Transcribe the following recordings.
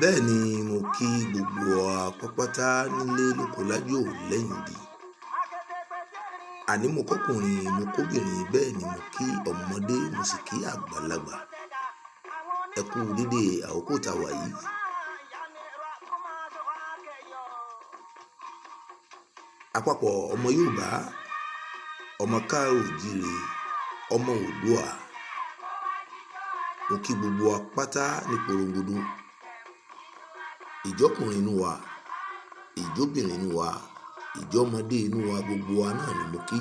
Bẹ́ẹ̀ ni mo kí gbogbo wa pátápátá nílé lóko lájò lẹ́yìn odi. Àní mo kọ́kùnrin, mo kóbìnrin, bẹ́ẹ̀ ni mo kí ọmọdé, mo sì kí àgbàlagbà. Ẹ kú dédé àkókò tá a wà yìí. Àpapọ̀ ọmọ Yorùbá, ọmọ káàárọ̀ oòjíire, ọmọ Oòduà. Mo kí gbogbo wa pátá ní porongodo. Ìjọ́kùnrin inú wa, ìjóbìnrin inú wa, ìjọ́mọdé inú wa, gbogbo wa náà ni mo kí.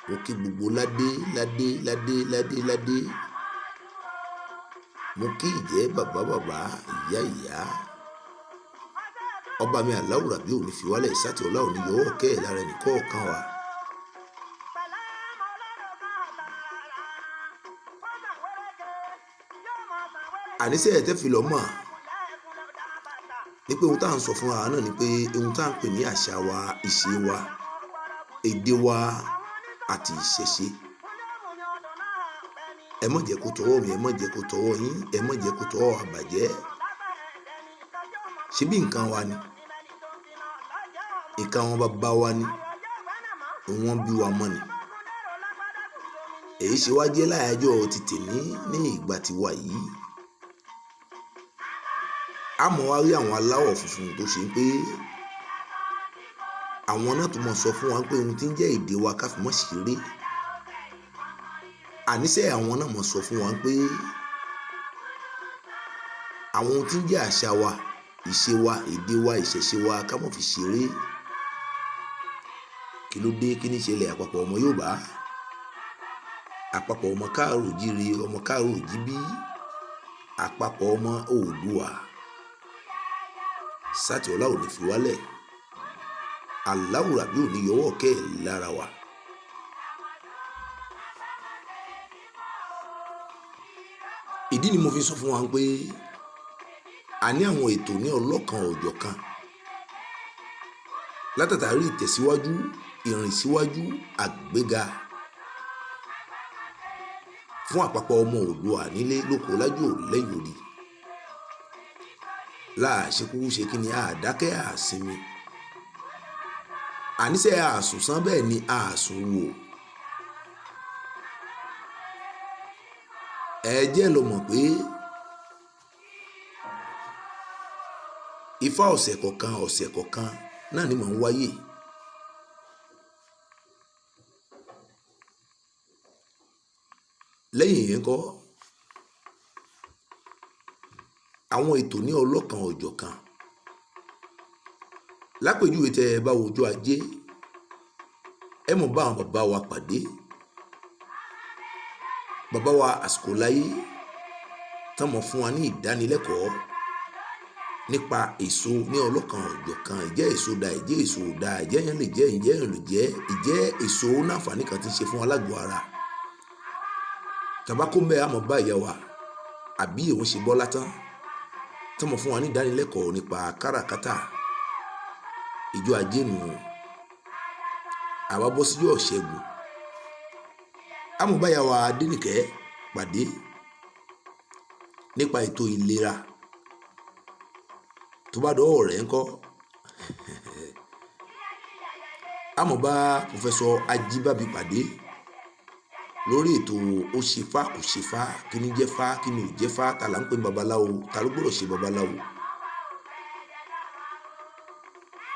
Mo kí gbogbo ládé ládé ládé ládé ládé. Mo kí ìjẹ́ bàbá bàbá, ìyá ìyá. Ọba mi Aláwùrábí ò ní fi wálẹ̀, sátì ọlá ò ní yọwọ́ kẹ́ ẹ̀ lára ẹnì kọ̀ọ̀kan wa. Àníṣe ẹ̀ tẹ́ fi lọ́ mọ̀ ní pé ohun tá à ń sọ fún wa náà ni pé ohun tá à ń pè ní àṣà wa, ìṣe wa, èdè wa àti ìṣẹ̀ṣe. Ẹ má jẹ́ kó tọwọ́ mi, ẹ má jẹ́ kó tọwọ́ yín, ẹ má jẹ́ kó tọwọ́ wa bàjẹ́. Ṣebí nǹkan wa ni, nǹkan àwọn bàbá wa ni, wọ́n bí wa mọ́ ni. Èyí ṣe wá jẹ́ láyájọ́ ti tèmi ní ìgbà tí wà yìí. A mọ̀ wá rí àwọn aláwọ̀ funfun tó ṣe pé àwọn náà tó mọ̀ sọ fún wa pé ohun tí ń jẹ́ èdè wa ká fi mọ́ ṣeré. Àníṣe àwọn náà mọ̀ sọ fún wa pé àwọn ohun tí ń jẹ́ àṣà wa, ìṣe wa, èdè wa, ìṣẹ̀ṣe wa ká mọ̀ fi ṣeré. Kí ló dé? Kí ní ṣẹlẹ̀ àpapọ̀ ọmọ Yorùbá? Àpapọ̀ ọmọ káàárọ̀ oòjíire, ọmọ káàárọ̀ oòjíbí, àpapọ̀ ọmọ Oòduà. Sátì ọlá ò ní fi wálẹ̀. Aláwùrábí ò ní yọwọ́ kẹ́ ẹ̀ lára wa. Ìdí ni mo fi sọ fún wa pé a ní àwọn ètò ní ọlọ́kan òjọ̀kan látàtàrí ìtẹ̀síwájú, ìrìnsíwájú, àgbéga fún àpapọ̀ ọmọ Oòduà nílé lóko lájò lẹ́yìn odi. Láà ṣe kúkú ṣe kí ni àdákẹ́ àsinmi. Àníṣe àsùnsán bẹ́ẹ̀ ni àsùn wò. Ẹ jẹ́ lọ mọ̀ pé Ifá ọ̀sẹ̀ kọ̀ọ̀kan ọ̀sẹ̀ kọ̀ọ̀kan náà ni mò ń wáyé. Lẹ́yìn ìyẹn ńkọ́, àwọn ètò ní ọlọ́kan òjọ̀kan. Lápèjúwe tẹ́ ẹ bá wojú ajé, ẹ mọ̀ bá àwọn bàbá wa pàdé. Bàbá wa àsìkò láyé tán mọ̀ fún wa ní ìdánilẹ́kọ̀ọ́ nípa èso ní ọlọ́kan òjọ̀kan. Ìjẹ́ èso da, ìjẹ́ èso ò da, ìjẹ́ èèyàn lè jẹ́, ìjẹ́ èèyàn lè jẹ́, ìjẹ́ èso ó náfààní kan tí ń ṣe fún alágọ̀ ara. Tàbá kó mbẹ́ a mọ̀ bá ìyá wa àbí òun ṣe bọ́lá tán tán mọ̀ fún wa ní ìdánilẹ́kọ̀ọ́ nípa káràkátà. Ìjọ ajé nù. Àwa bọ́ síjọ́ ìṣẹ́gun. A mọ̀ bá ìyá wa Adénìkẹ́ pàdé nípa ètò ìlera. Tó bá dọ̀wọ́ rẹ̀ ńkọ́, a mọ̀ bá Pòfẹ́sọ̀ Ajíbábí pàdé lórí ètò ó ṣe fá kò ṣe fá, kí ni jẹ́ fá, kí ni ò jẹ́ fá, ta là ń pè ní babaláwo, ta ló gbọ́dọ̀ ṣe babaláwo.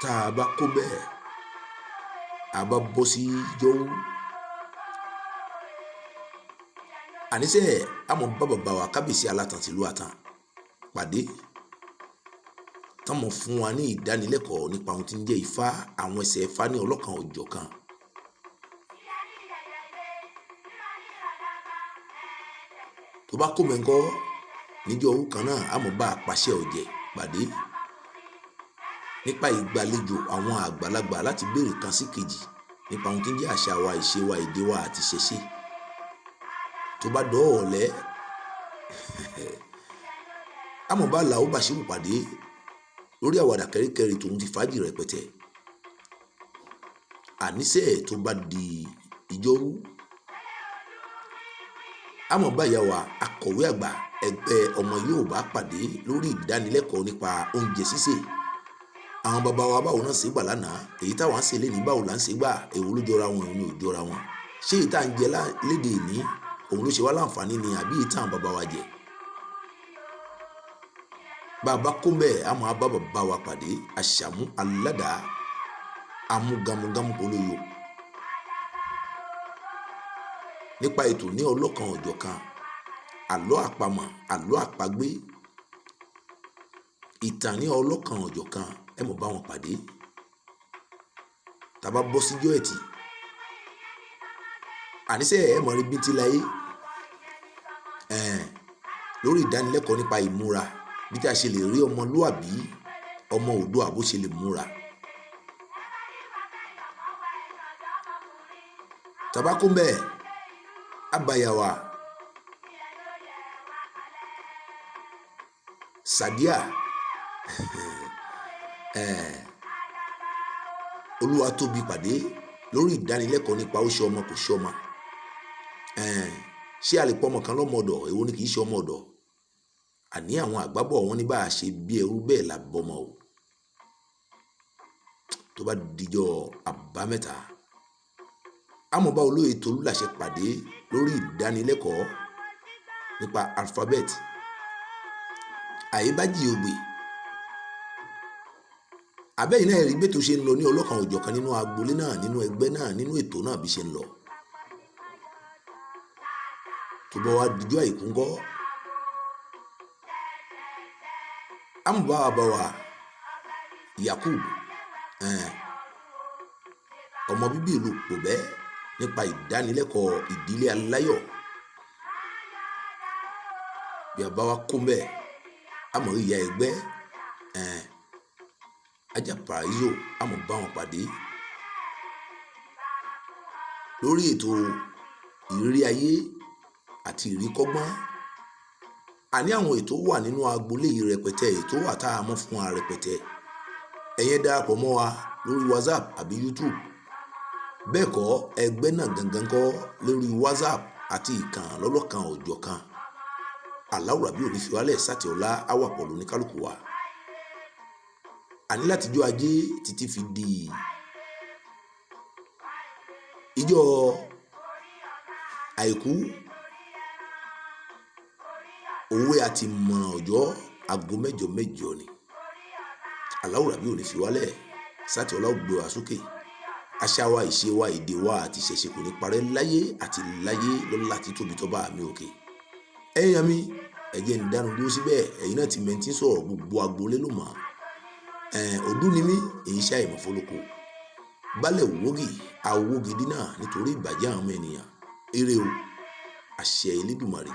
Tá a bá kó bẹ́ẹ̀, a bá bọ́ sí jọ́wú. Àníṣe a mọ̀ bá bàbá wa Kábíyèsí Aláàtàn tìlú Àtàn pàdé tán mọ̀ fún wa ní ìdánilẹ́kọ̀ọ́ nípa ohun tí ń jẹ́ Ifá, àwọn ẹsẹ̀ Ifá ní ọlọ́kan òjọ̀kan. Tó bá kó mẹ́ńkọ́ níjọ́ òru kan náà, a mọ̀ bá apàṣẹ ọ̀jẹ̀ pàdé nípa ìgbàlejò àwọn àgbàlagbà láti béèrè kan sí kejì nípa ohun tí ń jẹ́ àṣà wa, ìṣe wa, èdè wa àti ìṣẹ̀ṣe. Tó bá dọ̀wọ́ ọ̀lẹ́, a mọ̀ bá Àlàó Bàṣírù pàdé lórí àwàdà kẹ́ríkẹ́rí tòun ti fàájì rẹpẹtẹ. Àníṣe tó bá di ìjọ́rú, a mọ̀ bá ìyá wa akọ̀wé àgbà Ẹgbẹ́ ọmọ Yorùbá pàdé lórí ìdánilẹ́kọ̀ọ́ nípa oúnjẹ sísè. Àwọn bàbá wa, báwo náà ṣe gbà lánàá? Èyí táwọn ń ṣe lé ní, báwo là ń ṣe gbà? Èwo ló jọra wọn, èwo ni ò jọra wọn? Ṣé èyí tá à ń jẹ léde ìní òun ló ṣe wá láǹfààní ni, àbí èyí táwọn bàbá wa jẹ? Bàbá kó mbẹ́, a máa bá bàbá wa pàdé, Àṣàmú Aládàá Amúgamugamu polóyo, nípa ètò ní ọlọ́kan ọ̀jọ̀kan, àlọ́ àpamọ̀, àlọ́ àpagbé, ìtàn ní ọlọ́kan ọ̀jọ̀kan. Ẹ mọ̀ bá wọn pàdé. Tàbá bọ́ síjọ́ Ẹtì, àníṣe ẹ mọ̀ rí bíntí láyé ẹ̀ẹ́n lórí ìdánilẹ́kọ̀ọ́ nípa ìmúra, bí tí a ṣe lè rí ọmọlúàbí, ọmọ Oòduà, bó ṣe lè múra. Tàbá kó mbẹ́, abayawa Sàdíà Olúwatóbi pàdé lórí ìdánilẹ́kọ̀ọ́ nípa ó ṣe ọmọ, kò ṣe ọmọ. Ṣé a lè pọ́ ọmọ kan lọ́mọ ọ̀dọ̀? Èwo ni kì í ṣe ọmọ ọ̀dọ̀? Àní àwọn àgbábọ̀ wọn ní bá a ṣe bí ẹrú bẹ́ẹ̀ la bọ́mọ o. Tó bá dijọ́ Àbámẹ́ta, amọ̀bá olóyè Tolúlàṣẹ pàdé lórí ìdánilẹ́kọ̀ọ́ nípa alphabet àyíbájì ògbè. Àbẹ́yìn náà rí bẹ́tò ṣe ń lọ ní ọlọ́kan òjọ̀kan nínú agboolé náà, nínú ẹgbẹ́ náà, nínú ètò náà, bí ṣe ń lọ. Tó bá wá dijọ́ Àìkú ńkọ́, amọ̀bá wa bá wa Yakub, ọmọ bíbí ìlú Pòbẹ́, nípa ìdánilẹ́kọ̀ọ́ ìdílé aláyọ̀. Bí a bá wa kó mbẹ́, àmọ́ ìyá ẹgbẹ́ Ajá Paraiso, àmọ́ bá wọn pàdé lórí ètò ìrírí ayé àti ìríkọ́gbọ́n. Àní àwọn ètò wà nínú agboolé yìí rẹpẹtẹ, ètò wà tá a mọ̀ fún wa rẹpẹtẹ. Ẹ̀yẹn darapọ̀ mọ́ wa lórí WhatsApp àbí YouTube. Bẹ́ẹ̀ kọ́, ẹgbẹ́ náà gangan kọ́ lórí WhatsApp àti ìkàn lọ́lọ́kan òjọ̀kan. Aláwùrà bí òní fi wálẹ̀ sátì ọ̀la á wà pọ̀lú ní kálukú wa. Àní látijọ́ Ajé títí fi di ìjọ Àìkú, òwe àti ìmọ̀ràn ọjọ́, aago mẹ́jọ mẹ́jọ ni. Aláwùrà bí òní fi wálẹ̀ sátì ọ̀la ó gbé wa sókè. Àṣà wa, ìṣe wa, èdè wa àti ìṣẹ̀ṣe kò ní parẹ́ láyé àti láyé lọ́lá títóbi tó bá mi òkè. Ẹ̀yin mi, ẹ jẹ́ ń dánu dúró síbẹ̀. Ẹ̀yin náà ti mẹ́ntí sọ̀rọ̀, gbogbo agboolé ló mọ̀. Ọdún ni mí, èyí ṣe àìmọ̀ fọlọ́kọ. Balẹ̀ wógì, awógidí náà nítorí ìbàjẹ́ àwọn ọmọ ènìyàn. Ire o, àṣẹ Elédùmarè.